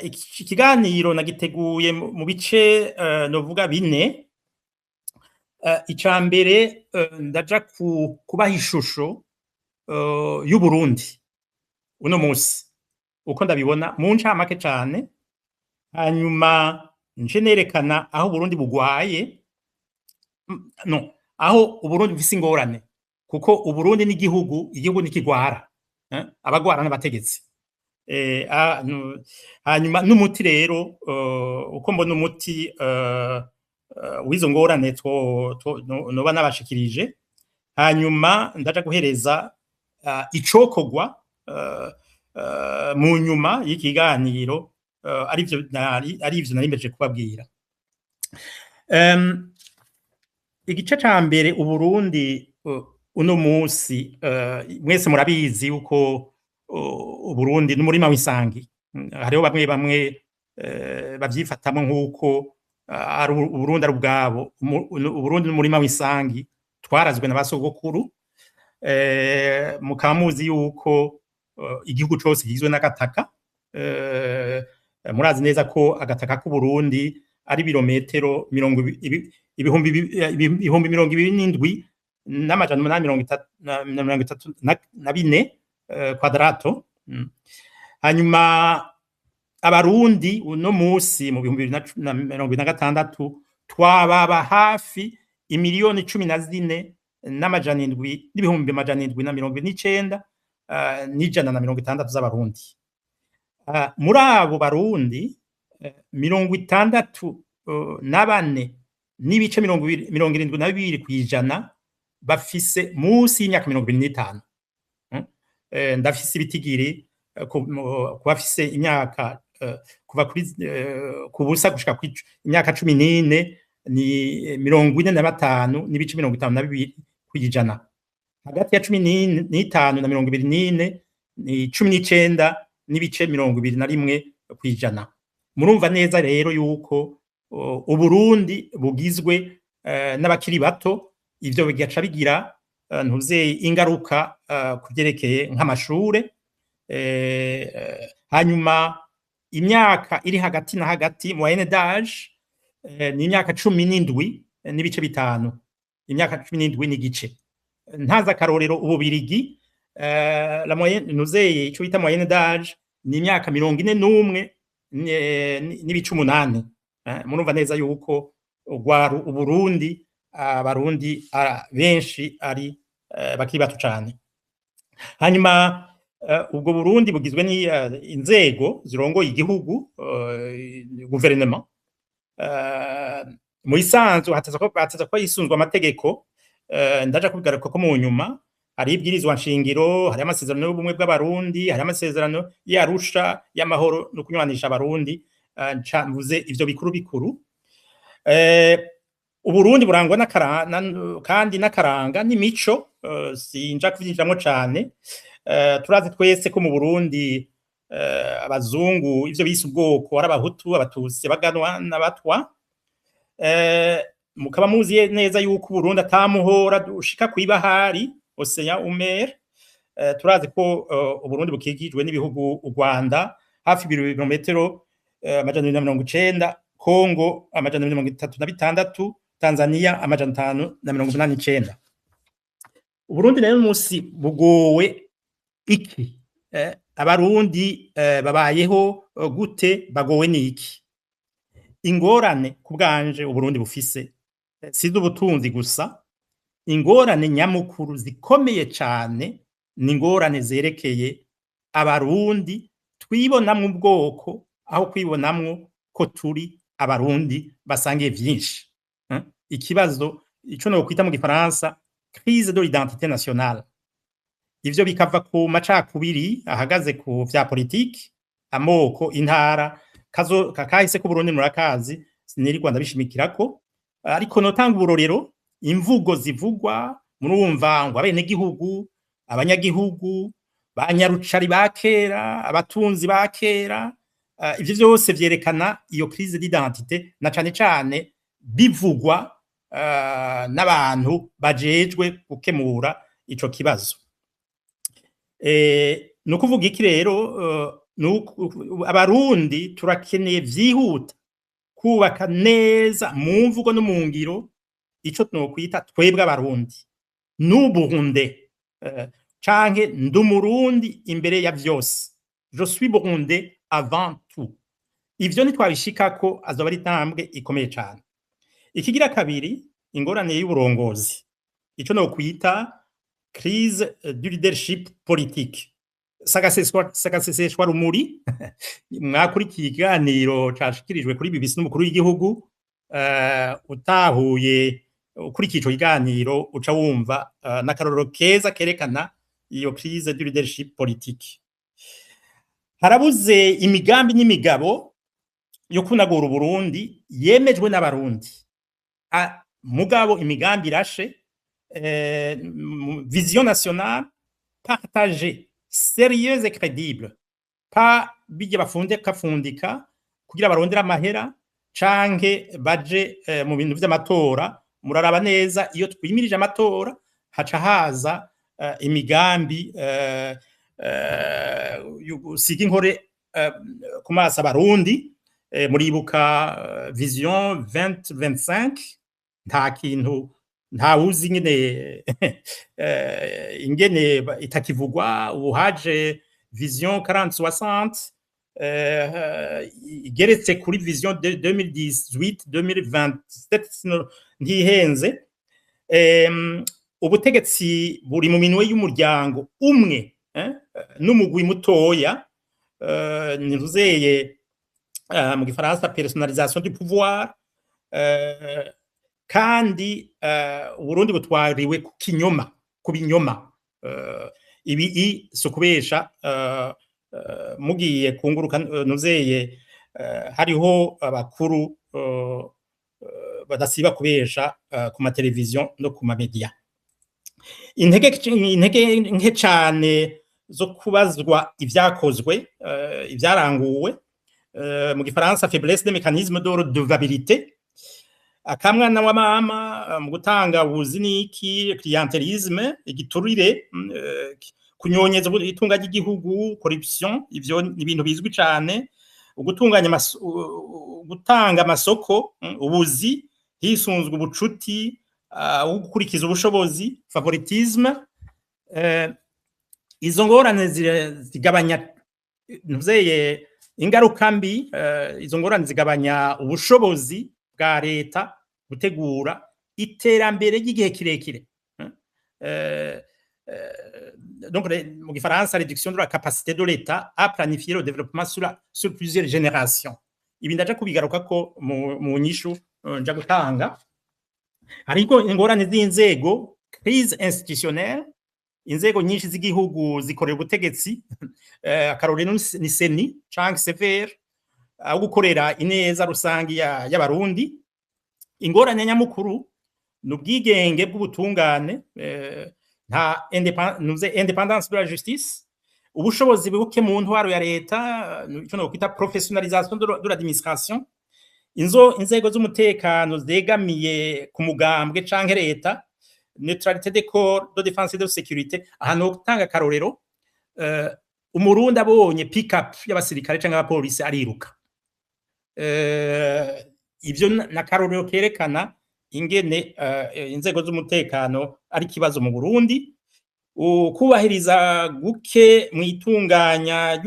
Iki kiganiro nagiteguye mu bice novuga bine. Ica mbere, ndaja kubaha ishusho y'Uburundi uno musi uko ndabibona mu ncamake cane, hanyuma nce nerekana aho Uburundi bugwaye, no aho Uburundi bufise ingorane, kuko Uburundi n'igihugu, igihugu ntikigwara, abagwara n'abategetsi. Hanyuma n'umuti rero, uko mbona umuti w'izo ngorane noba nabashikirije. Hanyuma ndaja guhereza icokorwa mu nyuma y'ikiganiro, arivyo nari kubabwira. Igice ca mbere, Uburundi uno musi, mwese murabizi yuko Uburundi n'umurima w'isangi. Hariho bamwe bamwe bavyifatamwo nk'uko ari Uburundi ari ubwabo. Uburundi n'umurima w'isangi twarazwe na basogokuru. Mukaba muzi yuko igihugu cose kigizwe n'agataka. Murazi neza ko agataka k'Uburundi ari ibirometero mirongo 27 834 quadrato. Hanyuma Abarundi uno musi mu 2026 twababa hafi imiliyoni 14 700 749 160 z'Abarundi. Muri abo Barundi, 64 n'ibice 72% bafise musi y'imyaka 25. Ndafise ibitigiri ku bafise imyaka kuva kuri ku busa gushika ku imyaka 14 ni 45.52%, hagati ya 15 na 24 ni 19.21%. Murumva neza rero yuko Uburundi bugizwe n'abakiri bato. Ivyo bigaca bigira ntuzeye ingaruka ku vyerekeye nk'amashure. Hanyuma imyaka iri hagati na hagati, moyenne d'âge, ni imyaka 17.5, imyaka 17 n'igice. Ntazi akarorero, Ububirigi, la moyenne, ntuzeye ico bita moyenne d'âge, ni imyaka 41.8. Murumva neza yuko ugwaru Uburundi, Abarundi benshi ari bakiri bato cane. Hanyuma ubwo Burundi bugizwe ni inzego zirongoye igihugu, gouvernement. Mu isanzwe hateza ko yisunzwe amategeko. Ndaja kubigaruka ko mu nyuma. Hari ibwirizwa nshingiro, hari amasezerano y'ubumwe bw'Abarundi, hari amasezerano y'Arusha y'amahoro no kunywanisha Abarundi. Nca mvuze ivyo bikuru bikuru. Uburundi burangwa kandi n'akaranga n'imico. Sinja kuvyinjiramwo cane. Turazi twese ko mu Burundi abazungu ivyo bise ubwoko ari Abahutu, Abatutsi, Abaganwa n'Abatwa. Mukaba muzi neza yuko Uburundi atamuhora ushika kw'ibahari, océan ou mer. Turazi ko Uburundi bukikijwe n'ibihugu, u Rwanda hafi ibirometero 290, Kongo 236, Tanzania 589. Uburundi rero musi bugowe iki? Abarundi babayeho gute? Bagowe niki? Ingorane ku bwanje Uburundi bufise si ubutunzi gusa. Ingorane nyamukuru zikomeye cane ni ingorane zerekeye Abarundi twibonamwo ubwoko aho kwibonamwo ko turi Abarundi basangiye vyinshi. Ikibazo ico nokwita mu gifaransa crise de l'identité nationale. Ivyo bikava ku macakubiri ahagaze ku vya politiki, amoko, intara. Kazo kakahise ku Burundi murakazi, sinirirwa ndabishimikirako, ariko notanga uburorero: imvugo zivugwa, murumva ngo abenegihugu, abanyagihugu, ba nyarucari ba kera, abatunzi ba kera. Ivyo vyose vyerekana iyo crise d'identité, na cane cane bivugwa n'abantu bajejwe gukemura ico kibazo. Ni ukuvuga iki rero? Abarundi turakeneye vyihuta kubaka neza mu mvugo no mu ngiro ico twokwita twebwe Abarundi, n'uburunde canke ndumurundi imbere ya vyose, je suis burundais avant tout. Ivyo nitwabishikako azoba ari intambwe ikomeye cane. Ikigira kabiri, ingorane y'uburongozi, ico nokwita crise du leadership politique. Sagaseseshwa rumuri, mwakurikiye ikiganiro cashikirijwe kuri BBC n'umukuru w'igihugu. Utahuye ukurikiye ico kiganiro, uca wumva n'akarorero keza kerekana iyo crise du leadership politique. Harabuze imigambi n'imigabo yo kunagura Uburundi yemejwe n'Abarundi. Mugabo imigambi irashe, vision nationale partagée, sérieuse et crédible, pas bijya bafunde kafundika kugira barondere amahera canke baje mu bintu vy'amatora. Muraraba neza, iyo twimirije amatora haca haza imigambi gusiga inkore ku maso Abarundi. Muribuka vision 2025, nta kintu, ntawuzi ingene ingene itakivugwa. Ubu haje vision 4060 igeretse kuri vision de 2018 2027, ntihenze. Ubutegetsi buri mu minwe y'umuryango umwe n'umugwi mutoya, nivuzeye mu gifaransa personnalisation du pouvoir, kandi Uburundi butwariwe ku kinyoma, ku binyoma. Ibi i si ukubesha, mugiye kunguruka nuzeye, hariho abakuru badasiba kubesha ku mateleviziyo no ku mamedia. Intege nke cane zo kubazwa ivyakozwe, ivyaranguwe, mu gifaransa faiblesse des mécanismes de redevabilité, akamwana wa mama mu gutanga ubuzi niki, clientélisme, igiturire, kunyonyeza itunga ry'igihugu, corruption. Ivyo ni ibintu bizwi cane. Ugutunganya, gutanga amasoko, ubuzi hisunzwe ubucuti, gukurikiza ubushobozi, favoritisme. Izo ngorane zigabanya ntuzeye ingaruka mbi. Izo ngorane zigabanya ubushobozi bwa leta gutegura iterambere ry'igihe kirekire. Donc mu gifaransa réduction de la capacité de l'État à planifier le développement sur plusieurs générations. Ibi ndaja kubigaruka ko mu nyishu nja gutanga. Hariko ingorane z'inzego, crise institutionnelle. Inzego nyinshi z'igihugu zikorera ubutegetsi, akarorero ni CENI canke CVR, aho gukorera ineza rusangi y'Abarundi. Ingorane nyamukuru ni ubwigenge bw'ubutungane, nta indépendance de la justice, ubushobozi buke mu ntwaro ya leta, ico nokwita professionnalisation de l'administration, inzego z'umutekano zegamiye ku mugambwe canke leta, neutralité des corps de défense et de sécurité. Aha no gutanga akarorero, Umurundi abonye pick-up y'abasirikare canke abapolisi ariruka. Ivyo n'akarorero kerekana ingene inzego z'umutekano ari ikibazo mu Burundi. Ukubahiriza guke mu itunganya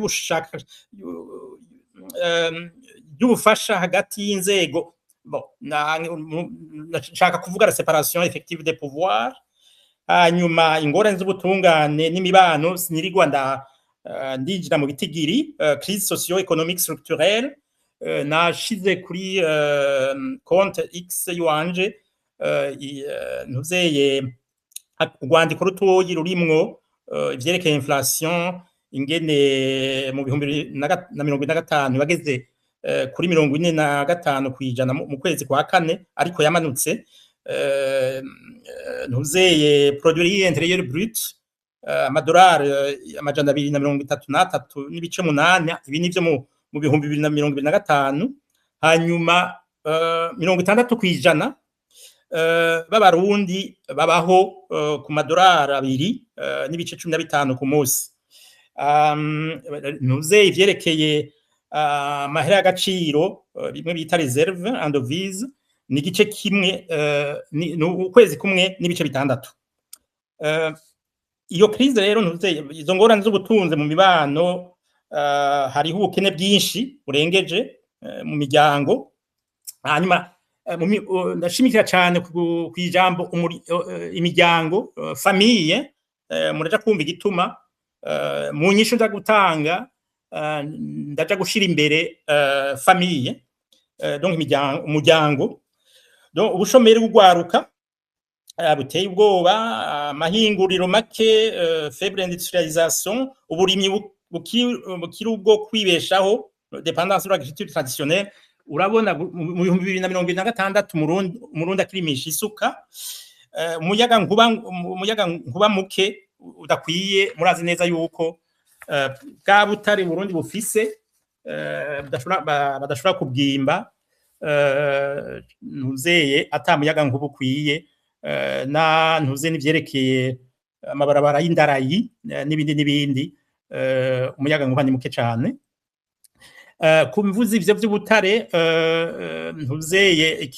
ry'ubufasha hagati y'inzego. Bon, nshaka kuvuga la séparation effective des pouvoirs. Hanyuma ingorane z'ubutungane n'imibano, sinirirwa ndinjira mu bitigiri. Crise socio-économique structurelle, nashize kuri compte X yiwanje ntuzeye urwandiko rutoyi rurimwo ivyerekeye inflation, ingene mu 2025 bageze kuri 45% mu kwezi kwa kane, ariko yamanutse. Ntuzeye produit intérieur brut, amadolari 233.8, ibi nivyo mu 2025. Hanyuma 60% b'Abarundi babaho ku madolari 2.15 ku munsi. Ntuze ivyerekeye amahera y'agaciro, bimwe bita réserve en devise, ni igice kimwe, ni ukwezi kumwe n'ibice 6. Iyo crise rero, ntuze izo ngorane z'ubutunzi mu mibano, hariho ubukene bwinshi burengeje mu miryango. Hanyuma ndashimikira cyane ku ijambo imiryango, famille. Muraja kumva igituma mu nyishu nja gutanga, ndaja gushira imbere famille, donc imiryango, umuryango. Donc ubushomeri bw'ugwaruka buteye ubwoba, amahinguriro make, faible industrialisation, uburimyi bukiri ubwo kwibeshaho, dépendance de l'agriculture traditionnelle. Urabona mu 2026 Umurundi akirimisha isuka, umuyaga nkuba muke udakwiye. Murazi neza yuko bwa butare Burundi bufise badashobora kubwimba, ntuzeye ata muyaga nkuba ukwiye, na ntuze n'ivyerekeye amabarabara y'indarayi, n'ibindi n'ibindi, umuyaga nkuba ni muke cane. Kumvuza ivyo vy'ubutare, ntuzeye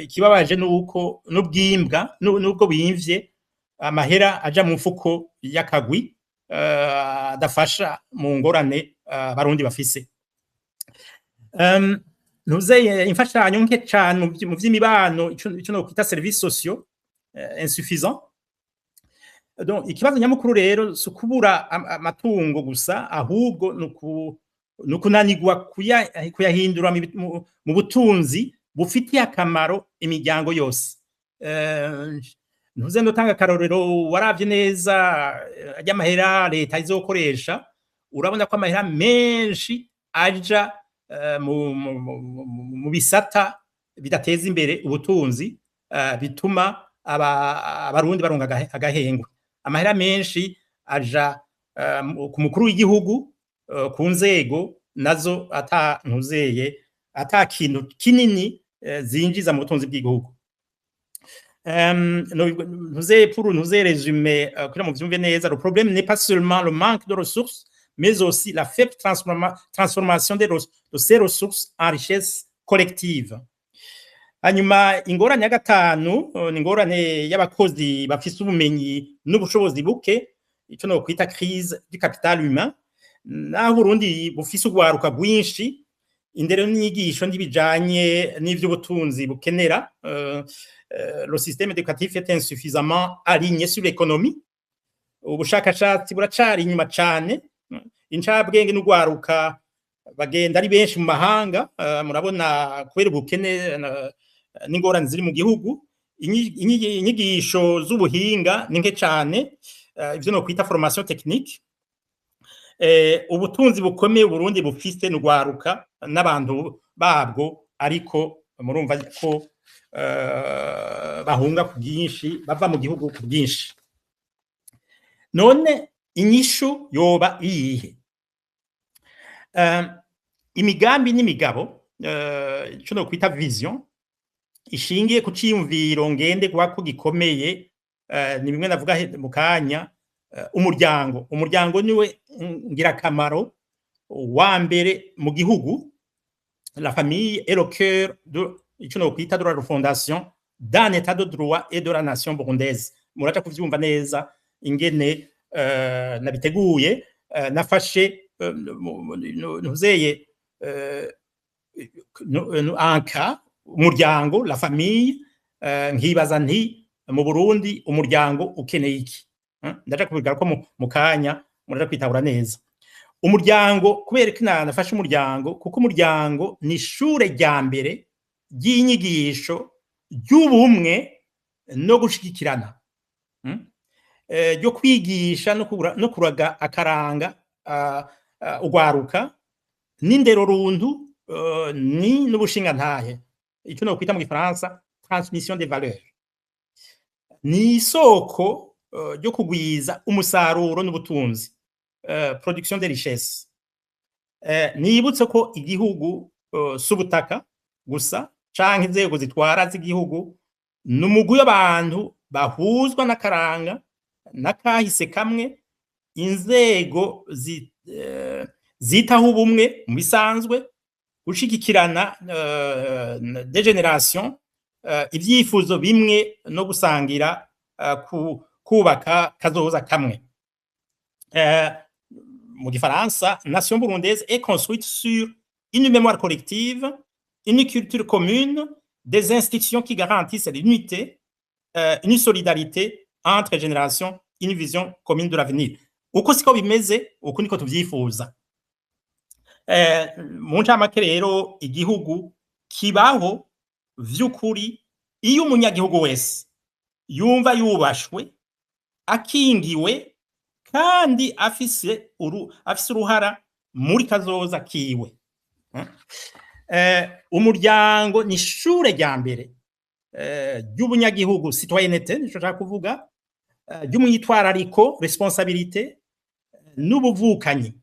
ikibabaje nuko n'ubwimbwa nubwo bimvye amahera aja mu mfuko y'akagwi adafasha mu ngorane Abarundi bafise. Ntuzeye imfashanyo nke cane mu vy'imibano, ico no kwita services sociaux insuffisant. Donc ikibazo nyamukuru rero si ukubura amatungo gusa, ahubwo nukunanirwa kuyahindura mu butunzi bufitiye akamaro imiryango yose. Ntuze ndotanga akarorero: waravye neza ry'amahera leta izokoresha, urabona ko amahera menshi aja mu bisata bidateza imbere ubutunzi, bituma Abarundi baronka agahengwe. Amahera menshi aja ku mukuru w'igihugu, ku nzego nazo ata ntuzeye ata kintu kinini zinjiza mu butunzi bw'igihugu. Ntuze pour ntuze résumer, kugira mu vyumve neza, le problème n'est pas seulement le manque de ressources, mais aussi la faible transformation de ces ressources en richesse collective. Hanyuma ingorane ya gatanu ni ingorane y'abakozi bafise ubumenyi n'ubushobozi buke, ico no kwita crise du capital humain. Naho Burundi bufise urwaruka rwinshi, indero n'inyigisho ntibijanye n'ivy'ubutunzi bukenera. Le système éducatif est insuffisamment aligné sur l'économie. Ubushakashatsi buracari inyuma cane. Incabwenge n'urwaruka bagenda ari benshi mu mahanga, murabona kubera ubukene n'ingorane ziri mu gihugu. Inyigisho z'ubuhinga ni nke cane, ivyo no kwita formation technique. Ubutunzi bukomeye Burundi bufise n'urwaruka n'abantu babwo, ariko murumva ko bahunga ku bwinshi, bava mu gihugu ku bwinshi. None inyishu yoba iyihe? Imigambi n'imigabo, ico no kwita vision ishingiye ku ciyumviro ngenderwako gikomeye, ni bimwe navuga mu kanya. Umuryango niwe ngirakamaro wa mbere mu gihugu. La famille est le cœur de ico no kwita de la refondation d'un état de droit et de la nation burundaise. Muraja kuvyumva neza ingene nabiteguye. Nafashe ntuzeye anka umuryango, la famille, nkibaza nti mu Burundi umuryango ukeneye iki? Ndaja kubigaruka ko mu kanya, muraja kwitahura neza umuryango. Kubera ko nafashe umuryango, kuko umuryango ni ishure rya mbere ry'inyigisho ry'ubumwe no gushigikirana, ryo kwigisha no kuraga akaranga ugwaruka n'indero runtu, ni n'ubushingantahe, icyo no kwita mu gifaransa transmission des valeurs. Ni isoko ryo kugwiza umusaruro n'ubutunzi, production de richesse. Nibutse ko igihugu si ubutaka gusa canke inzego zitwara z'igihugu, ni umugwi w'abantu bahuzwa n'akaranga n'akahise kamwe, Inzego zitaho ubumwe mu bisanzwe, gushigikirana des générations, ivyifuzo bimwe no gusangira kubaka kazoza kamwe. Mu gifaransa, nation burundaise est construite sur une mémoire collective, une culture commune, des institutions qui garantissent l'unité, une solidarité entre générations, une vision commune de l'avenir. Uko siko bimeze, uko niko tuvyifuza. Mu ncamake rero, igihugu kibaho vy'ukuri iyo umunyagihugu wese yumva yubashwe, akingiwe kandi afise uruhara muri kazoza kiwe. Umuryango ni ishure rya mbere ry'ubunyagihugu, citoyenneté, nico nshaka kuvuga, ry'umwitwarariko, responsabilité, n'ubuvukanyi,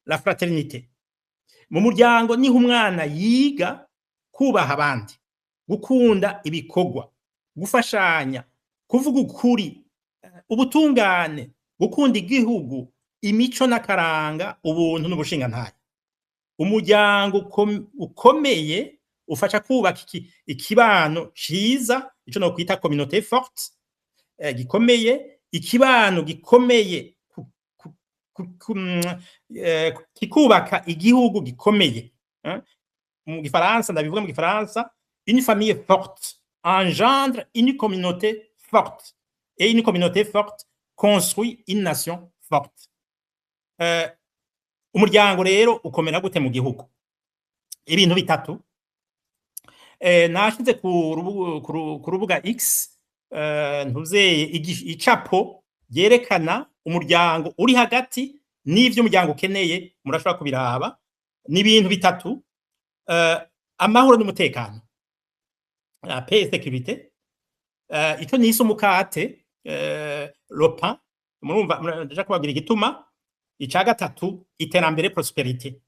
la fraternité. Mu muryango niho umwana yiga kubaha abandi, gukunda ibikorwa, gufashanya, kuvuga ukuri, ubutungane, gukunda igihugu, imico n'akaranga, ubuntu n'ubushingantahe. Umuryango ukomeye ufasha kubaka ikibano ciza, ico nokwita communauté forte, gikomeye. Ikibano gikomeye kikubaka igihugu gikomeye. Mu gifaransa, ndabivuga mu gifaransa: une famille forte engendre une communauté forte et une communauté forte construit une nation forte. Umuryango rero ukomera gute mu gihugu? Ibintu bitatu. Nashize ku rubuga X, ntuzeye icapo ryerekana umuryango uri hagati n'ivyo umuryango ukeneye. Murashobora kubiraba. Ni ibintu bitatu: amahoro n'umutekano, la paix et sécurité, ico nise umukate, le pain. Murumva ndaja kubabwira igituma. Ica gatatu, iterambere, prospérité.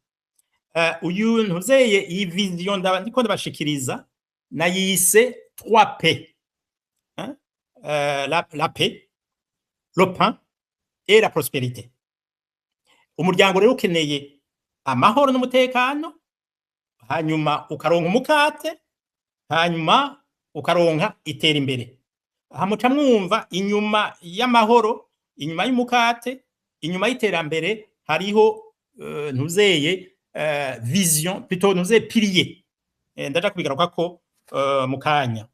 Uyu ntuzeye iyi vision ndiko ndabashikiriza nayise 3 P, hein? La paix, le pain et la prospérité. Umuryango rero ukeneye amahoro n'umutekano, hanyuma ukaronka umukate, hanyuma ukaronka itera imbere. Aha muca mwumva, inyuma y'amahoro, inyuma y'umukate, inyuma y'iterambere, hariho ntuzeye vision, plutôt ntuzeye pilier. Ndaja kubigaruka ko mu kanya.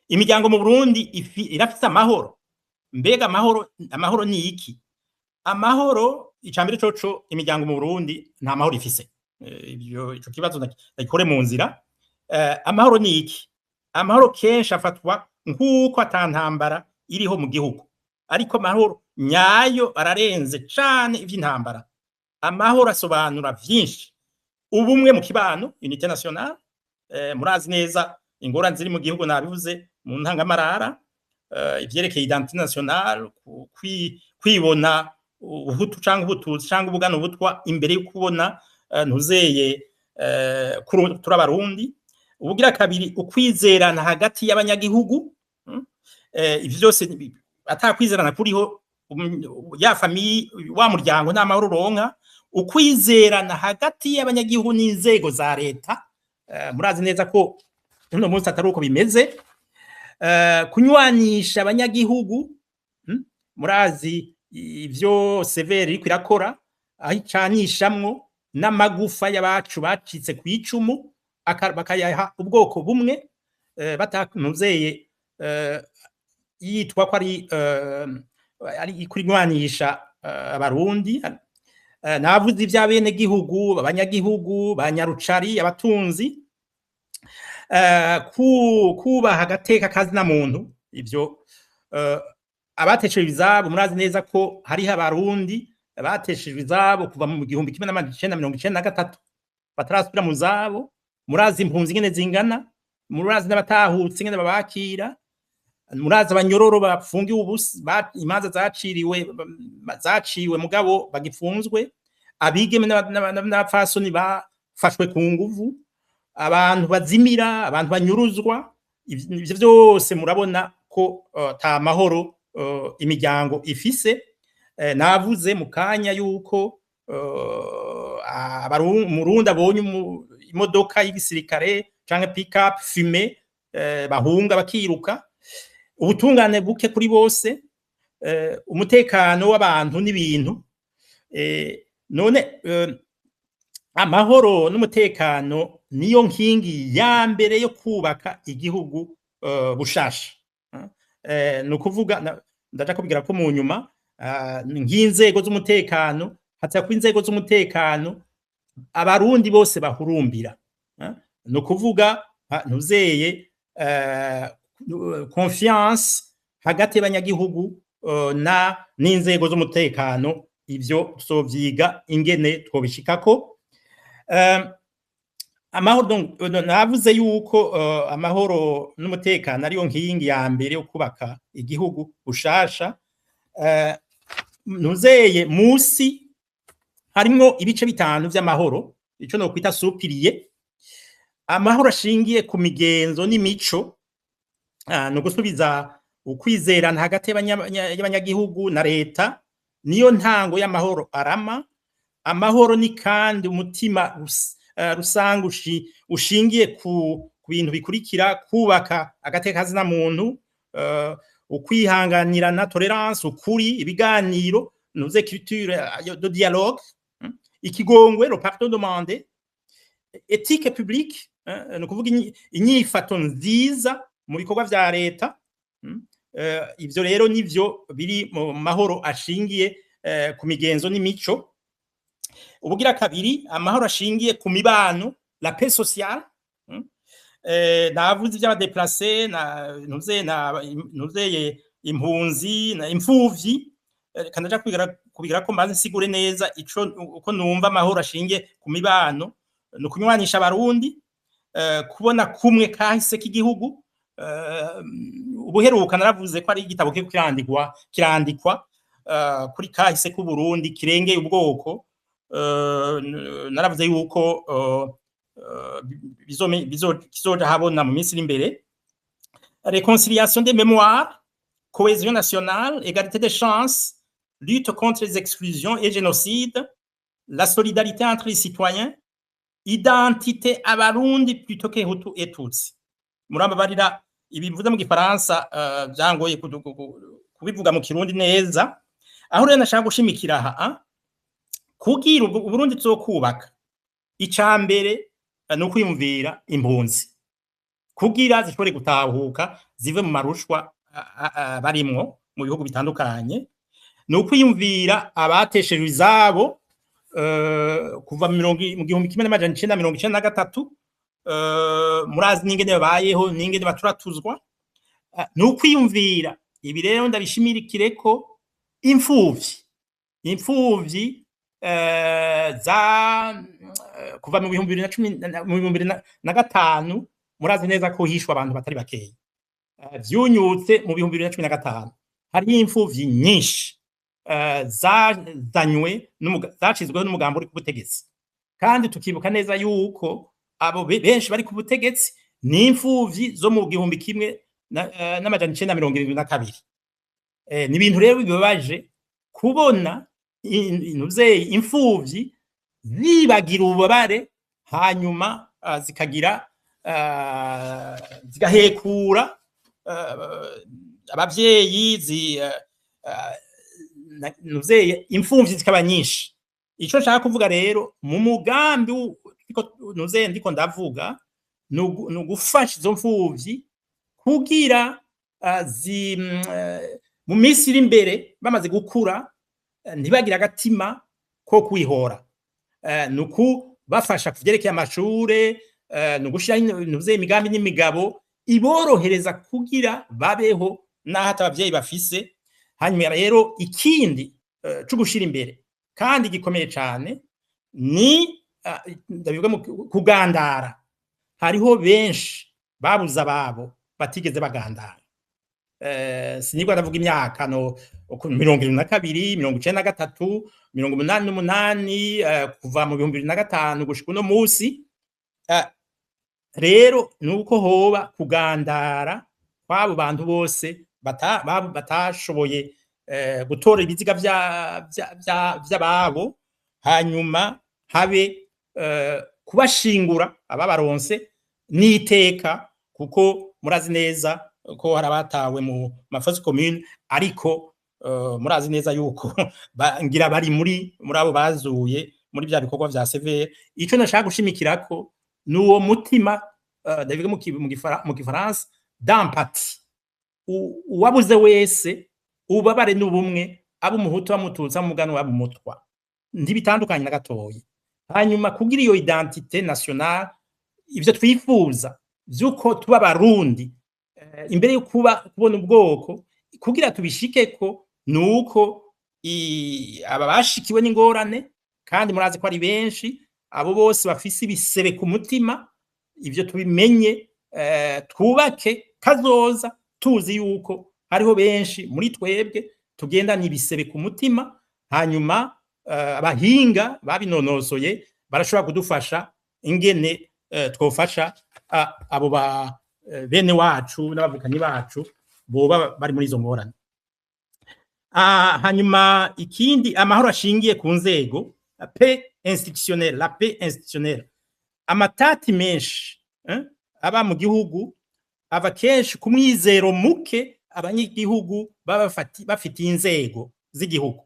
Imiryango mu Burundi irafise amahoro? Mbega amahoro ni iki? Amahoro, icambere coco, imiryango mu Burundi nta mahoro ifise. Ibyo ico kibazo ndagikore mu nzira. Amahoro ni iki? Amahoro kenshi afatwa nk'uko atantambara iriho mu gihugu, ariko amahoro nyayo ararenze cane ivy'intambara. Amahoro asobanura vyinshi: ubumwe mu kibano, unité nationale. Murazi neza ingorane ziri mu gihugu, nabivuze mu ntangamarara, ivyerekeye identité nationale, kwibona ubuhutu canke ubututsi canke ubugana ubutwa imbere yo kubona ntuzeye turi Abarundi. Ubugira kabiri, ukwizerana hagati y'abanyagihugu. Ivyo vyose, atakwizerana kuriho, ya famille, wa muryango nta mahoro uronka. Ukwizerana hagati y'abanyagihugu n'inzego za leta, murazi neza ko uno munsi atari uko bimeze. Kunywanisha abanyagihugu, murazi ivyo CVR iriko irakora, aho icanishamwo n'amagufa y'abacu bacitse ku icumu, bakayaha ubwoko bumwe, batanuzeye, yitwa ko ari kunywanisha Abarundi. Navuze ivy'abenegihugu, abanyagihugu, ba nyarucari, abatunzi, kubaha agateka kazina muntu. Ivyo abateshejwe izabo, murazi neza ko hariho Abarundi bateshejwe izabo kuva mu 1993 batarasubira mu zabo. Murazi impunzi ingene zingana, murazi n'abatahutse ingene babakira, murazi abanyororo bafungiwe ubusa, imanza zaciriwe, zaciwe mugabo bagipfunzwe, abigeme n'abapfasoni bafashwe ku nguvu, abantu bazimira, abantu banyuruzwa. Ivyo vyose murabona ko ata mahoro imiryango ifise. Navuze mu kanya yuko Umurundi abonye imodoka y'igisirikare canke pick-up fumée, bahunga bakiruka. Ubutungane buke kuri bose, umutekano w'abantu n'ibintu. None amahoro n'umutekano niyo nkingi ya mbere yo kubaka igihugu bushasha. Ni ukuvuga, ndaja kubwira ko mu nyuma nk'inzego z'umutekano, hatako inzego z'umutekano Abarundi bose bahurumbira, ni ukuvuga ntuzeye confiance hagati y'abanyagihugu na n'inzego z'umutekano. Ivyo tuzovyiga ingene twobishikako. Amahoro, navuze yuko amahoro n'umutekano ariyo nkingi ya mbere yo kubaka igihugu bushasha. Ntuzeye musi harimwo ibice bitanu vy'amahoro, ico no kwita sous-piliers. Amahoro ashingiye ku migenzo n'imico, no gusubiza ukwizerana hagati y'abanyagihugu na leta, niyo ntango y'amahoro arama. Amahoro ni kandi umutima rusange ushingiye ku bintu bikurikira: kubaka agateka kazina muntu, ukwihanganirana, tolérance, ukuri, ibiganiro, nuze culture de dialogue, ikigongwe, le pardon demandé, éthique publique, ni ukuvuga inyifato nziza mu bikorwa vya leta. Ivyo rero nivyo biri mu mahoro ashingiye ku migenzo n'imico. Ubugira kabiri, amahoro ashingiye ku mibano, la paix sociale. Navuze ivy'aba déplacés na ntuze na ntuzeye impunzi na imfuvyi. Kanaja kubigira ko mbanze nsigure neza ico uko numva amahoro ashingiye ku mibano: ni ukunywanisha Abarundi, kubona kumwe kahise k'igihugu. Ubuheruka naravuze ko ari igitabo kiriko kirandikwa kuri kahise k'Uburundi kirengeye ubwoko. Naravuze yuko kizoja habona mu minsi iri imbere. Réconciliation des mémoires, cohésion nationale, égalité des chances, lutte contre les exclusions et génocide, la solidarité entre les citoyens, identité Abarundi plutôt que Hutu et Tutsi. Murambabarira, ibi mvuze mu gifaransa byangoye kubivuga mu Kirundi neza. Aho rero nashaka gushimikira aha, kugira Uburundi tuzokubaka, ica mbere ni ukwiyumvira impunzi kugira zishobore gutahuka zive mu marushwa barimwo mu bihugu bitandukanye, ni ukwiyumvira abateshejwe izabo kuva mu 1993. Murazi n'ingene babayeho, n'ingene baturatuzwa. Ni ukwiyumvira ibi rero ndabishimirikire ko imfuvyi za kuva mu 2010, mu 2005. Murazi neza ko hishwe abantu batari bakeya. Vyunyutse mu 2015, hariho imfuvyi nyinshi zazanywe, zacizweho n'umugambi uri ku butegetsi, kandi tukibuka neza yuko abo benshi bari ku butegetsi ni imfuvyi zo mu 1972. Ni ibintu rero bibabaje kubona intuvyeyi, imfuvyi zibagira ububabare, hanyuma zikagira zigahekura abavyeyi, ntuvyeyi, imfuvyi zikaba nyinshi. Ico nshaka kuvuga rero mu mugambi ntuvyeyi ndiko ndavuga ni ugufasha izo mfuvyi kugira mu minsi iri imbere bamaze gukura ntibagire agatima ko kwihora. Ni ukubafasha ku vyerekeye amashure, ni ugushiraho ntuvyeyi imigambi n'imigabo iborohereza kugira babeho n'aho ata abavyeyi bafise. Hanyuma rero ikindi co gushira imbere kandi gikomeye cane ni ndabivuga mu kugandara. Hariho benshi babuze ababo batigeze bagandara. Sinigwa ndavuga imyaka no 72, 93, 88, kuva mu 2005 gushika uno musi. Rero nuko hoba kugandara kw'abo bantu bose batashoboye. gutora ibiziga vy'ababo, hanyuma habe kubashingura ababaronse n'iteka, kuko murazi neza ko hari abatawe mu ma fosses communes, ariko murazi neza yuko ngira bari muri abo bazuye muri bya bikorwa vya CVR. Ico nashaka gushimikirako ni uwo mutima, ndabivuga mu gifaransa, d'empathie. Uwabuze wese ubabare n'ubumwe, abo umuhutu, bamututsi, umuganwa, abo umutwa, ntibitandukanye na gatoyi. Hanyuma kugira iyo identité nationale, ivyo twifuza vy'uko tuba Abarundi imbere yo kuba kubona ubwoko, kugira tubishikeko nuko aba bashikiwe n'ingorane, kandi murazi ko ari benshi, abo bose bafise ibisebe ku mutima, ivyo tubimenye, twubake kazoza tuzi yuko hariho benshi muri twebwe tugendana ibisebe ku mutima. Hanyuma abahinga babinonosoye barashobora kudufasha ingene twofasha abo ba bene wacu n'abavukanyi bacu boba bari muri izo ngorane. Hanyuma ikindi, amahoro ashingiye ku nzego, paix institutionnelle, la paix institutionnelle. Amatati menshi aba mu gihugu ava kenshi ku mwizero muke abanyagihugu baba bafitiye inzego z'igihugu.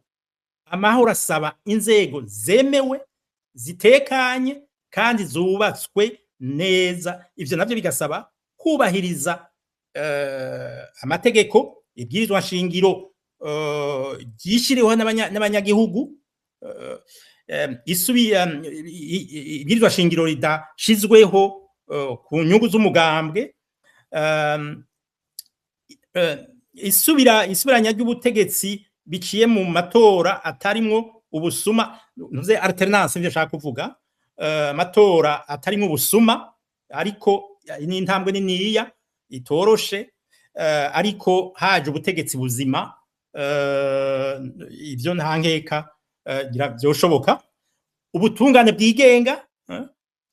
Amahoro asaba inzego zemewe, zitekanye kandi zubatswe neza. Ivyo navyo bigasaba kubahiriza amategeko, ibwirizwa nshingiro ryishiriweho n'abanyagihugu. Ibwirizwa shingiro ridashizweho ku nyungu z'umugambwe, isubira isubiranya ry'ubutegetsi biciye mu matora atarimwo ubusuma, ntuze alternance, nivyo nshaka kuvuga, amatora atarimwo ubusuma, ariko ni intambwe niniya itoroshe, ariko haje ubutegetsi buzima, ivyo nta nkeka vyoshoboka. Ubutungane bwigenga,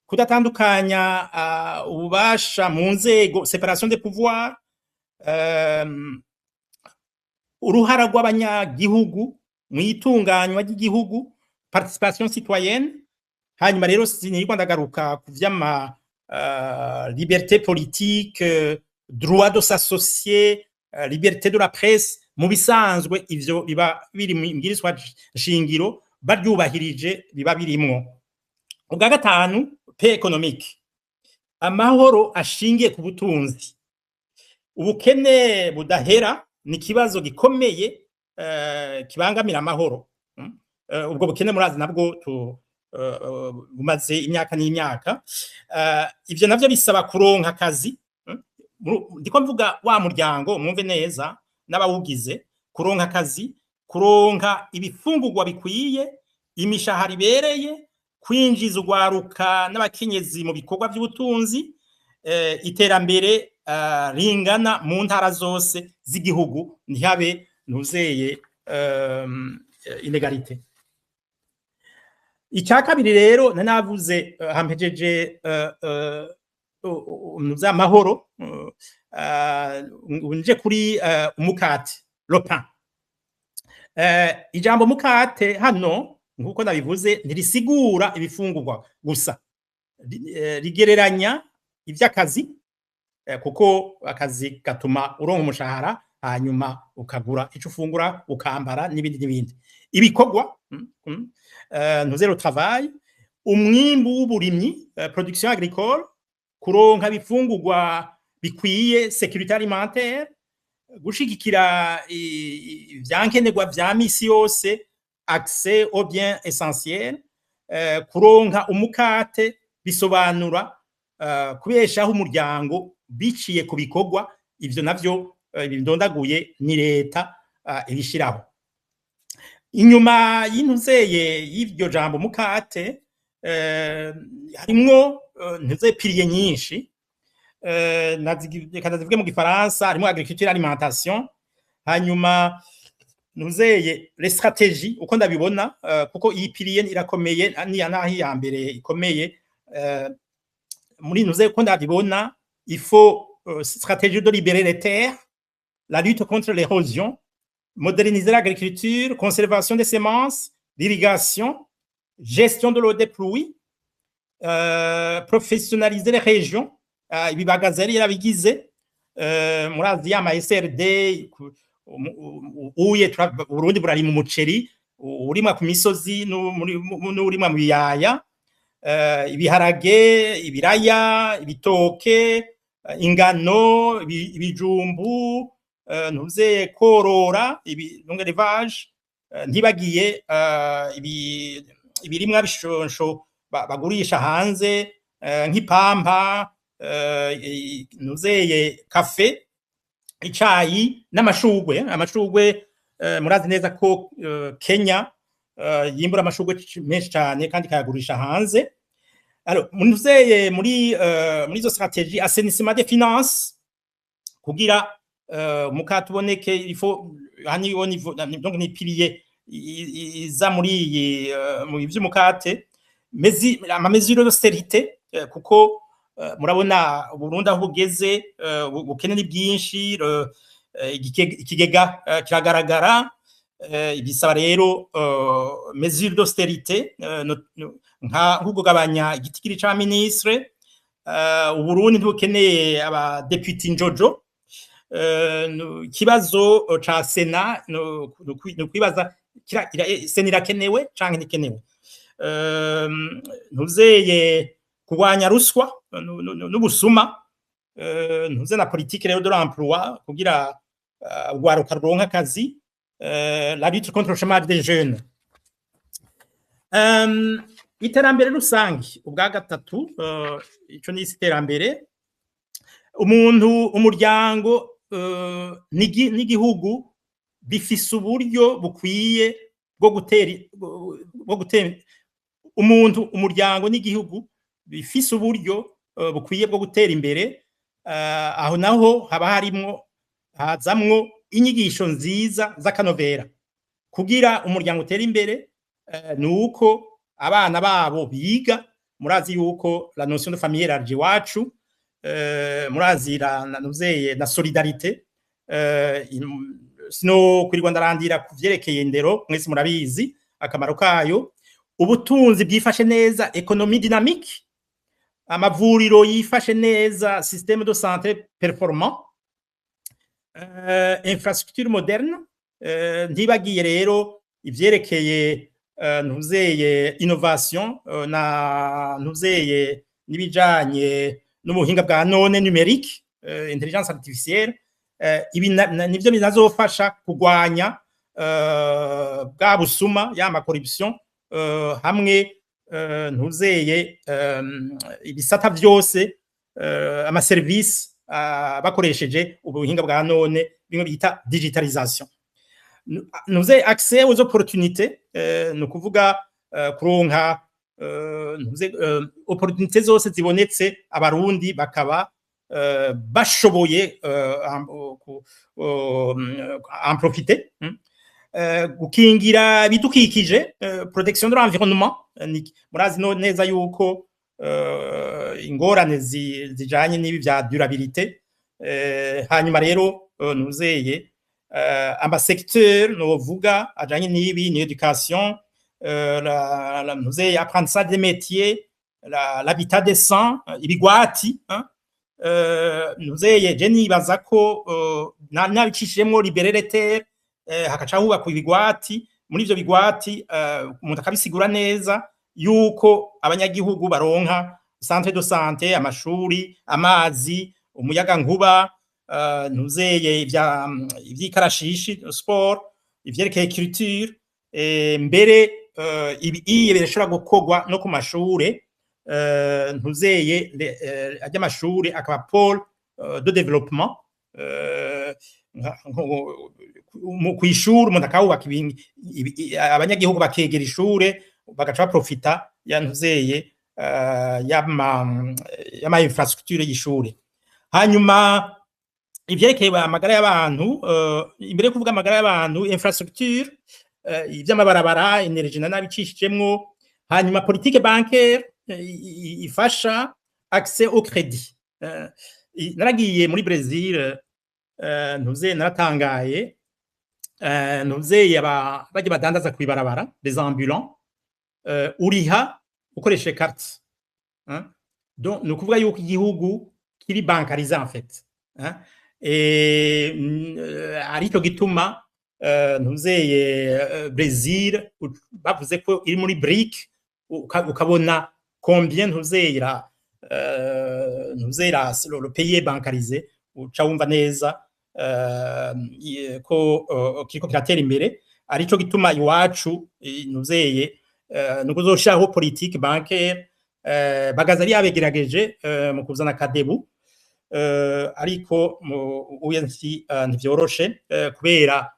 kudatandukanya ububasha mu nzego, séparation des pouvoirs, uruhara rw'abanyagihugu mu itunganywa ry'igihugu, participation citoyenne. Hanyuma rero sinirwa ndagaruka ku vy'ama liberté politique, droit de s'associer, liberté de la presse. Mu bisanzwe ivyo biba biri mu mbwirizwa shingiro, baryubahirije biba birimwo. Ubwa gatanu, paix économique, amahoro ashingiye ku butunzi. Ubukene budahera ni ikibazo gikomeye kibangamira amahoro. Ubwo bukene murazi nabwo bumaze imyaka n'imyaka. Ivyo navyo bisaba kuronka akazi. Ndiko mvuga wa muryango, mwumve neza n'abawugize: kuronka akazi, kuronka ibifungurwa bikwiye, imishahara ibereye, kwinjiza urwaruka n'abakenyezi mu bikorwa by'ubutunzi, iterambere ringana mu ntara zose z'igihugu, ntihabe ntuzeye inégalité. Icya kabiri rero nanavuze, hampejeje amahoro, nje kuri umukate, le pain. Ijambo mukate hano, nkuko nabivuze, ntirisigura ibifungurwa gusa. Rigereranya ivy'akazi, kuko akazi gatuma uronka umushahara, hanyuma ukagura ico ufungura, ukambara n'ibindi n'ibindi. Ibikorwa, ntuze le travail, umwimbu w'uburimyi, production agricole, kuronka ibifungurwa bikwiye, sécurité alimentaire, gushigikira ivyankenerwa vya misi yose, accès aux biens essentiels. Kuronka umukate bisobanura kubeshaho umuryango biciye ku bikorwa. Ivyo navyo bindondaguye ni leta ibishiraho. Inyuma y'intuzeye y'iryo jambo mukate harimwo ntuze piliers nyinshi. Reka ndazivuge mu gifaransa: harimo agriculture, alimentation. Hanyuma nuzeye les stratégies, uko ndabibona, kuko iyi pilier irakomeye, ni naho iya mbere ikomeye muri nuze, uko ndabibona, il faut stratégie de libérer les terres, la lutte contre l'érosion, moderniser l'agriculture, conservation des semences, l'irrigation, gestion de l'eau des pluies, professionnaliser les régions. Ibi Bagaza yari yarabigize. Murazi ya ma SRD uye Burundi burarima umuceri urimwa ku misozi n'urimwa mu biyaya, ibiharage, ibiraya, ibitoke, ingano, ibijumbu, ntuze korora ibi donc élevage, ntibagiye ibirimwa bishonsho bagurisha hanze, nk'ipampa, ntuzeye kafe, icayi n'amashugwe. Amashugwe, murazi neza ko Kenya yimbura amashugwe menshi cyane kandi ikayagurisha hanze. Alors munuzeye muri izo stratégie, assainissement des finances, kugira umukate uboneke, il faut hani au niveau, donc ni pilier iza muri iyi mu vy'umukate, ama mesure d'austérité, kuko murabona Burundi aho bugeze, ubukene ni bwinshi, ikigega kiragaragara. Bisaba rero mesure d'austérité, nka nko kugabanya igitigiri ca ministre. Uburundi ntibukeneye abadepite njojo. Ikibazo ca Sena no kwibaza Sena irakenewe canke ntikenewe. Ntuzeye kurwanya ruswa n'ubusuma, ntuze na politique rero de l'emploi kugira urwaruka ruronka akazi, la lutte contre le chômage des jeunes. Iterambere rusange ubwa gatatu, ico ni iterambere umuntu, umuryango n'igihugu bifise uburyo bukwiye bwo gutera umuntu, umuryango n'igihugu bifise uburyo bukwiye bwo gutera imbere. Aho naho haba harimwo hazamwo inyigisho nziza z'akanovera. Kugira umuryango utere imbere, ni uko abana babo biga. Murazi yuko la notion de famille élargie iwacu, murazi la nuzeye na solidarité. Sino kwirirwa ndarandira ku vyerekeye indero, mwese murabizi akamaro kayo. Ubutunzi bwifashe neza, économie dynamique, amavuriro yifashe neza, système de santé performant, infrastructure moderne, ntibagiye rero ivyerekeye ntuzeye innovation, na ntuzeye n'ibijanye n'ubuhinga bwa none, numérique, intelligence artificielle. Ibi nivyo binazofasha kugwanya bwa busuma, ya ma corruption, hamwe ntuzeye ibisata vyose, ama service, bakoresheje ubuhinga bwa none, bimwe bita digitalisation. Ntuze accès aux opportunités, ni ukuvuga kuronka ntuze opportunité zose zibonetse, Abarundi bakaba bashoboye en profiter. Gukingira ibidukikije, protection de l'environnement. Murazi no neza yuko ingorane zijanye n'ibi vya durabilité. Hanyuma rero nuzeye ama secteur novuga ajanye n'ibi ni éducation, la nuzeye apprentissage des métiers, l'habitat décent, ibigwati, hein? Nuzeye je nibaza ko nabicishijemwo libérer les terres, hakaca hubakwa ibigwati. Muri ivyo bigwati, umuntu akabisigura neza yuko abanyagihugu baronka centre de santé, amashuri, amazi, umuyaga nkuba, ntuzeye ivyikarashishi, sport, ivyerekeye culture, mbere ibi iye birashobora gukorwa no ku mashure, ntuzeye ajya amashure akaba pôle de développement. Kw'ishure umuntu akahubaka, abanyagihugu bakegera ishure, bagaca baprofita ya ntuzeye y'ama infrastructure y'ishure. Hanyuma ivyerekeye amagara y'abantu, imbere yo kuvuga amagara y'abantu, infrastructure, ivy'amabarabara, énergie na nabicishijemwo. Hanyuma politique bancaire ifasha accès au crédit. Naragiye muri Brazil, ntuze naratangaye. Ntuzeye bajya badandaza kwibarabara, les ambulants, uriha ukoresheje carte, hein? Donc ni ukuvuga yuko igihugu kiri bancarisé en fait, hein? Et aricyo gituma ntuzeye Brésil bavuze ko iri muri BRIC, ukabona combien ntuzeye la ntuzeye la le pays est bancarisé, uca wumva neza ko kiriko kiratera imbere. Arico gituma iwacu ntuzeye nuko uzoshiraho politique bancaire. Bagaza ari yabigerageje mu kuzana CADEBU, ariko mu UNC ntivyoroshe kubera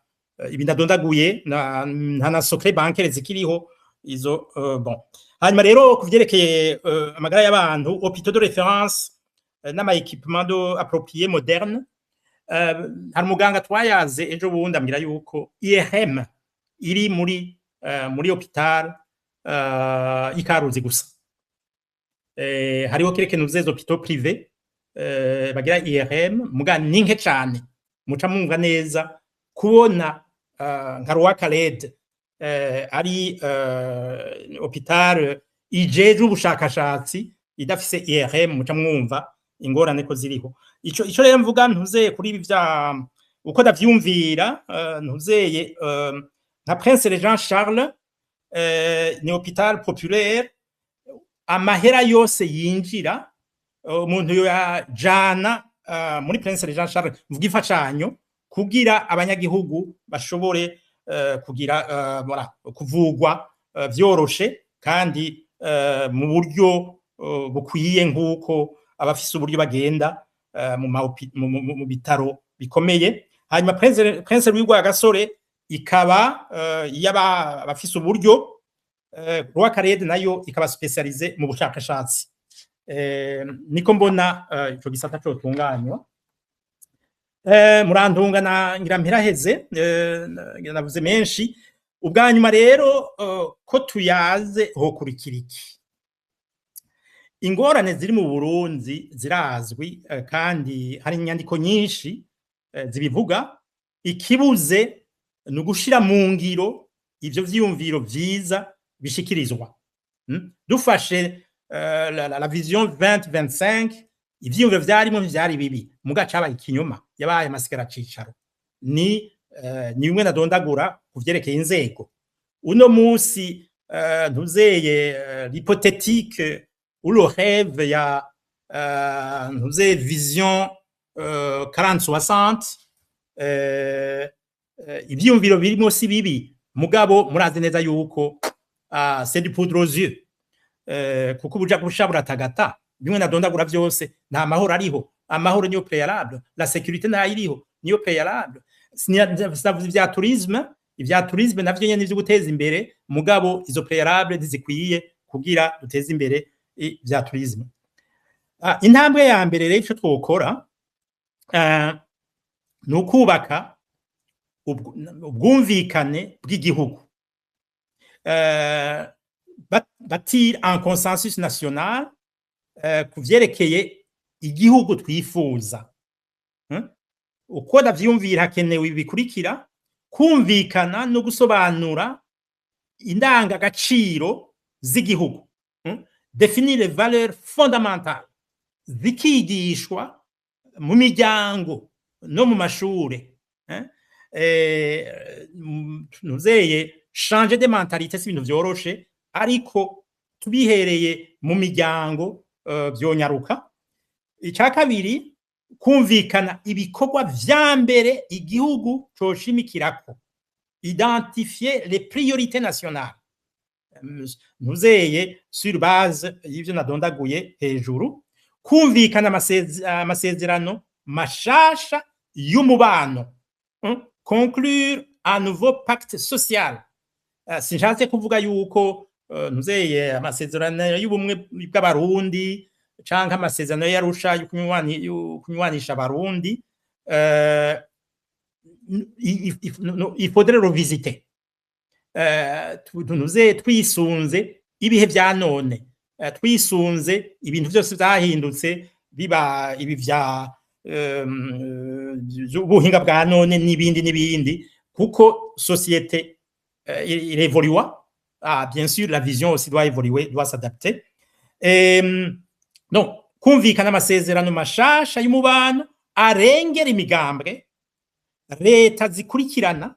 ibi ndadondaguye, nta na secret bancaire zikiriho izo. Bon, hanyuma rero kuvyerekeye amagara y'abantu, hôpitaux de référence n'ama équipement de approprié moderne, hari umuganga twayaze ejo bundi ambwira yuko IRM iri muri hôpital ikaruzi gusa. Hariho quelques nous hôpitaux privés bagira IRM, muga ni nke cane. Muca mwumva neza kubona nka Roi Khaled ari hôpital ijejwe ubushakashatsi idafise IRM, muca mwumva ingorane ko ziriho. Ico rero mvuga ntuzeye kuri ibi vya uko ndavyumvira, ntuzeye nka Prince Jean Charles ni hôpital populaire, amahera yose yinjira umuntu yajana muri Prince Jean Charles, mvuga imfashanyo kugira abanyagihugu bashobore kugira voilà, kuvugwa vyoroshe kandi mu buryo bukwiye, nk'uko abafise uburyo bagenda mu bitaro bikomeye. Hanyuma Prince Louis Rwagasore ikaba yaba abafise uburyo, Roi Khaled nayo ikaba spécialisée mu bushakashatsi. Niko mbona ico gisata cotunganywa. Murantunga na ngira mpiraheze, ngira navuze menshi. Ubwa nyuma rero, ko tuyaze hokurikira iki? Ingorane ziri mu Burundi zirazwi, kandi hari inyandiko nyinshi zibivuga. Ikibuze ni ugushira mu ngiro ivyo vyiyumviro vyiza bishikirizwa. Dufashe la vision 2025, ivyiyumviro vyarimo ntivyari bibi, muga cabaye ikinyoma, yabaye amasigara cicaro. Ni bimwe nadondagura ku vyerekeye inzego. Uno musi ntuzeye l'hypothétique ou le rêve ya ntuzeye vision 40-60, ivyiyumviro birimo si bibi, mugabo murazi neza yuko c'est du poudre aux yeux, kuko ubuja busha buratagata. Bimwe nadondagura vyose, nta mahoro ariho, amahoro niyo préalable, la sécurité ntayiriho, niyo préalable. Sinavuze ivya tourisme, ivya tourisme navyo nyene ivyo guteza imbere, mugabo izo préalable ntizikwiye kugira duteze imbere ivya tourisme. Intambwe ya mbere rero, ico twokora ni ukubaka ubwumvikane bw'igihugu, bâtir un consensus national ku vyerekeye igihugu twifuza. Uko ndavyiyumvira, hakenewe ibi bikurikira: kumvikana no gusobanura indangagaciro z'igihugu, Définir les valeurs fondamentales, zikigishwa mu miryango no mu mashure, eh? Ntuzeye changer de mentalité si ibintu vyoroshe, ariko tubihereye mu miryango vyonyaruka. Icya kabiri, kumvikana ibikorwa vya mbere igihugu coshimikirako, identifier les priorités nationales, ntuzeye sur base y'ivyo nadondaguye hejuru. Kumvikana amasezerano mashasha y'umubano, Conclure un nouveau pacte social. Sinshatse kuvuga yuko ntuzeye amasezerano y'ubumwe bw'Abarundi canke amasezerano y'Arusha yo kunywanisha Abarundi, il faudrait revisiter, tunuze twisunze ibihe vya none, twisunze ibintu vyose vyahindutse, biba ibi vya ubuhinga bwa none n'ibindi n'ibindi, Kuko société il évolue. Ah, bien sûr, la vision aussi doit évoluer, doit s'adapter. Donc kumvikana amasezerano mashasha y'umubano arengera imigambwe, leta zikurikirana,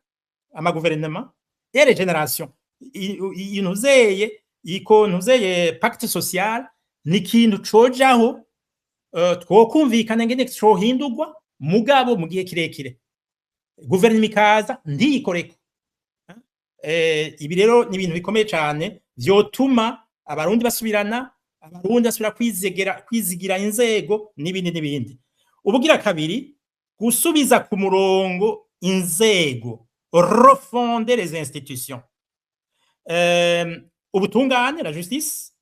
amaguverinoma et les générations. Intuzeye iko ntuzeye pacte social ni ikintu cojaho, twokumvikana ngene cohindurwa, mugabo mu gihe kirekire guverinoma ikaza ntiyikoreko. Ibi rero ni ibintu bikomeye cyane vyotuma Abarundi basubirana, Abarundi basubira kwizigira inzego n'ibindi n'ibindi. Ubugira kabiri, gusubiza ku murongo inzego, refonder les institutions, ubutungane, la justice,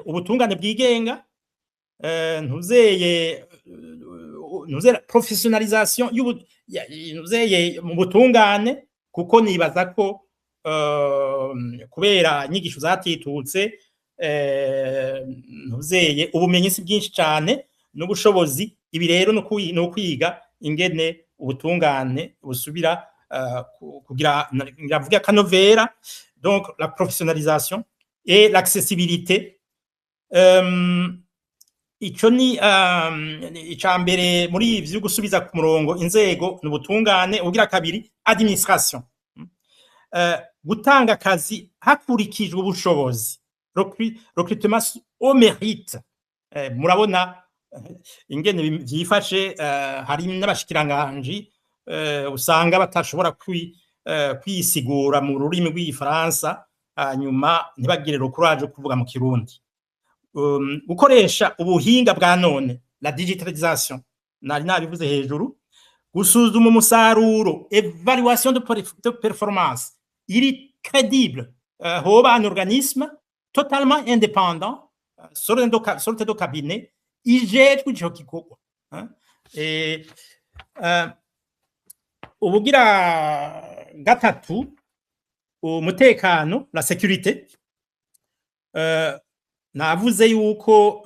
ubutungane bwigenga, ntuzeye professionnalisation ntuzeye mu butungane, kuko nibaza ko kubera inyigisho zatitutse, ntuzeye ubumenyi si bwinshi cyane n'ubushobozi. Ibi rero no kwiga ingene ubutungane busubira kugira, ndavuga, akanovera. Donc la professionnalisation et l'accessibilité. Ico ni ica mbere muri ivyo gusubiza ku murongo inzego n'ubutungane. Ubugira kabiri, administration, gutanga akazi hakurikijwe ubushobozi, recrutement au mérite. Murabona ingene vyifashe, hari n'abashikiranganji usanga batashobora kwisigura mu rurimi rw'igifaransa, hanyuma ntibagire le courage yo kuvuga mu Kirundi. Gukoresha ubuhinga bwa none, la digitalisation, nari nabivuze hejuru. Gusuzuma umusaruro, évaluation de performance iri crédible, hoba un organisme totalement indépendant, sorte de cabinet ijejwe ico gikorwa, hein? Et ubugira gatatu, umutekano, la sécurité. Navuze yuko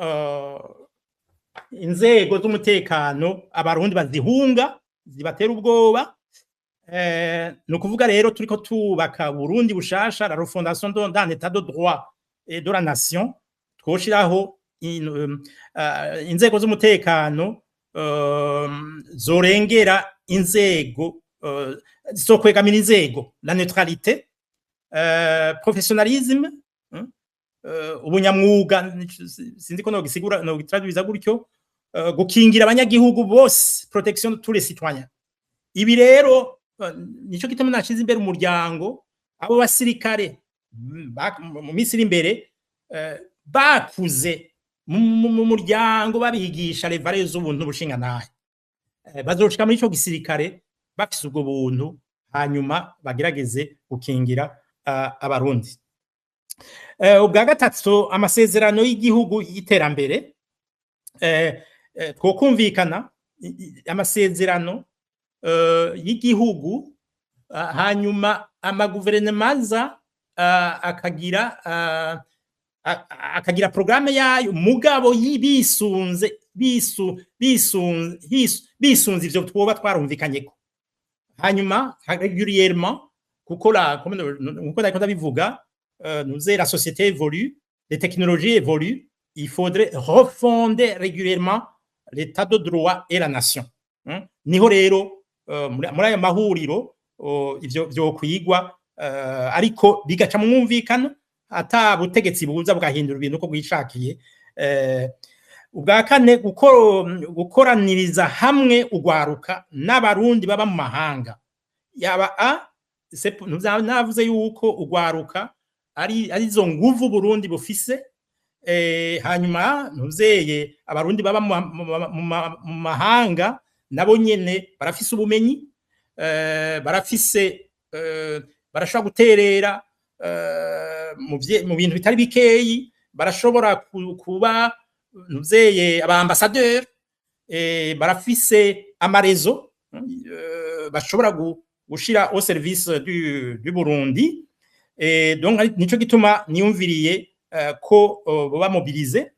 inzego z'umutekano Abarundi bazihunga, zibatera ubwoba. Ni ukuvuga rero turiko tubaka Burundi bushasha, la refondation d'un état de droit et de la nation, twoshiraho inzego z'umutekano zorengera inzego, zokwegamira inzego, la neutralité, professionnalisme, ubunyamwuga, sinzi ko nogisigura, nogitraduiza gutyo, gukingira abanyagihugu bose, protection de tous les citoyens. Ibi rero nico gituma nashize imbere umuryango. Abo basirikare mu minsi iri imbere bakuze mu muryango babigisha les valeurs z'ubuntu n'ubushingantahe, bazoshika muri ico gisirikare bafise ubwo buntu, hanyuma bagerageze gukingira Abarundi. Ubwa gatatu, amasezerano y'igihugu y'iterambere. Twokumvikana amasezerano y'igihugu, hanyuma amaguverinoma aza akagira programme yayo, mugabo bisunze ivyo twoba twarumvikanyeko, hanyuma régulièrement, kuko la nkuko nariko ndabivuga, nous la société évolue, les technologies évoluent, il faudrait refonder régulièrement l'état de droit et la nation. Niho rero muri ayo mahuriro ivyo vyokwigwa, ariko bigaca mu mwumvikano, ata butegetsi buza bugahindura ibintu uko bwishakiye. Ubwa kane, gukoraniriza hamwe ugwaruka n'Abarundi baba mu mahanga. Yaba a navuze yuko ugwaruka ari arizo nguvu Burundi bufise. Hanyuma ntuzeye Abarundi baba mu mahanga nabo nyene barafise ubumenyi, barafise, barashobora guterera mu bintu bitari bikeyi, barashobora kuba ntuzeye aba ambassadeur, barafise ama réseaux bashobora gushira au service du Burundi. Donc nico gituma niyumviriye ko boba mobilisés.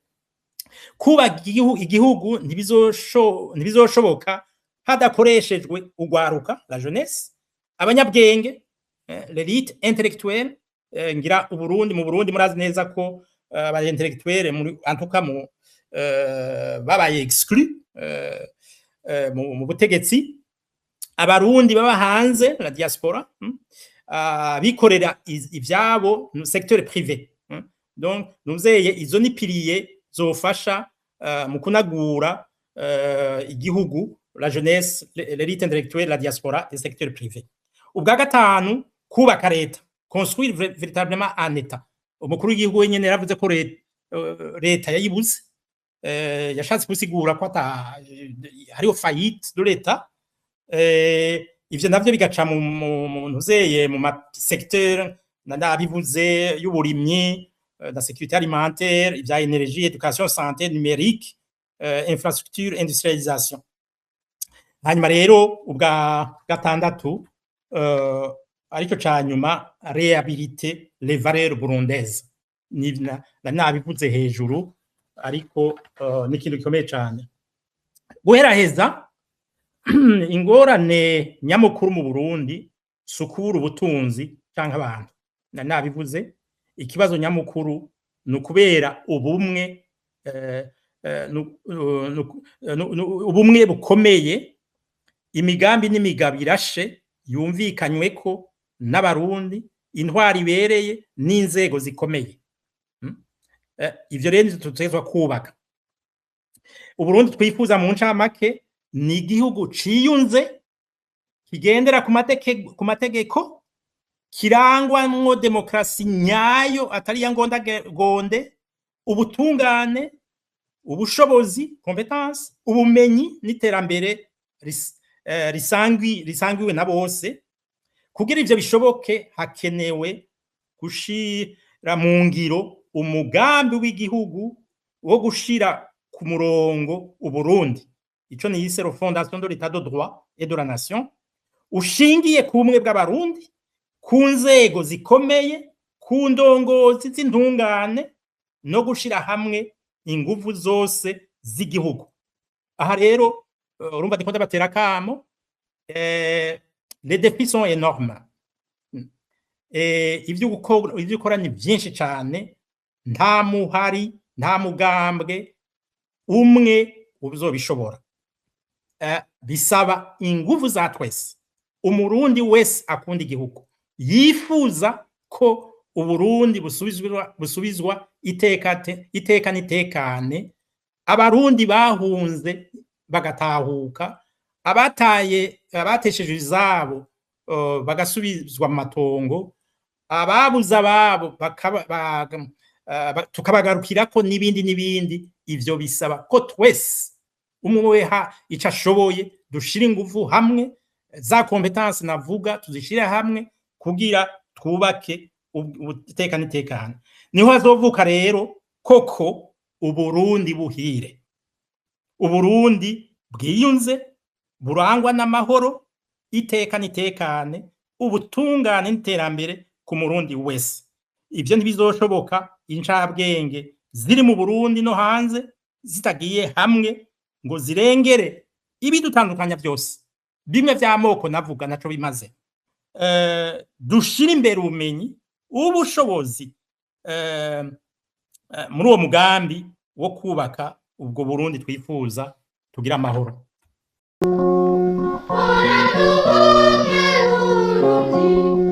Kubaka igihugu ntibizoshoboka Hadakoreshejwe ugwaruka, la jeunesse, abanyabwenge, l'élite intellectuelle. Ngira Uburundi, mu Burundi murazi neza ko aba intellectuel muri, en tout cas mu babaye exclu mu butegetsi, abarundi baba hanze, la diaspora, abikorera ivyabo, secteur privé. Donc nuzeye izo ni piliers zofasha mu kunagura igihugu: la jeunesse, l'élite intellectuelle, la diaspora et secteur privé. Ubwa gatanu, kubaka leta, construire véritablement un état. Umukuru w'igihugu wenyene yaravuze ko leta yayibuze. Yashatse gusigura ko ata hariho faillite de l'état. Ivyo navyo bigaca mu ntuzeye, mu ma secteur nabivuze y'uburimyi, la sécurité alimentaire, ivya énergie, éducation, santé, numérique, infrastructure, industrialisation. Hanyuma rero ubwa gatandatu, aricyo ca nyuma, réhabiliter les valeurs burundaises. Nabivuze hejuru, ariko ni ikintu gikomeye cane. Guheraheza, ingorane nyamukuru mu Burundi si ukubura ubutunzi canke abantu, nabivuze. Ikibazo nyamukuru ni ukubera ubumwe, ubumwe bukomeye, imigambi n'imigabo irashe yumvikanyweko n'abarundi, intwari ibereye n'inzego zikomeye. Ivyo rero nivyo dutegerezwa kubaka. Uburundi twifuza mu ncamake ni igihugu ciyunze, kigendera ku mategeko, kirangwamwo demokarasi nyayo atari iya ngondagonde, ubutungane, ubushobozi, compétence, ubumenyi n'iterambere risangiwe na bose. Kugira ivyo bishoboke, hakenewe gushira mu ngiro umugambi w'igihugu wo gushira ku murongo Uburundi, ico niyise refondation de l'état de droit et de la nation, ushingiye ku bumwe bw'abarundi, ku nzego zikomeye, ku ndongozi z'intungane no gushira hamwe inguvu zose z'igihugu. Aha rero urumva ndiko ndabatera akamo. Les défis sont énormes. Ivyo ukora ni vyinshi cane. Nta muhari, nta mugambwe umwe uzobishobora. Bisaba inguvu za twese. Umurundi wese akunda igihugu, yifuza ko Uburundi busubizwa iteka n'itekane, abarundi bahunze bagatahuka, abataye, abatesheje izabo bagasubizwa mu matongo, ababuze ababo tukabagarukirako, n'ibindi n'ibindi. Ivyo bisaba ko twese, umwe weha ico ashoboye, dushira inguvu hamwe, za compétences navuga tuzishire hamwe kugira twubake iteka n'itekane. Niho hazovuka rero koko Uburundi buhire, Uburundi bwiyunze, burangwa n'amahoro, iteka n'itekane, ubutungane n'iterambere ku murundi wese. Ivyo ntibizoshoboka incabwenge ziri mu Burundi no hanze zitagiye hamwe ngo zirengere ibidutandukanya byose, bimwe vy'amoko navuga naco bimaze. Dushire imbere ubumenyi, ubushobozi, muri uwo mugambi wo kubaka ubwo Burundi twifuza, tugira amahoro. Ora tubumwe Burundi.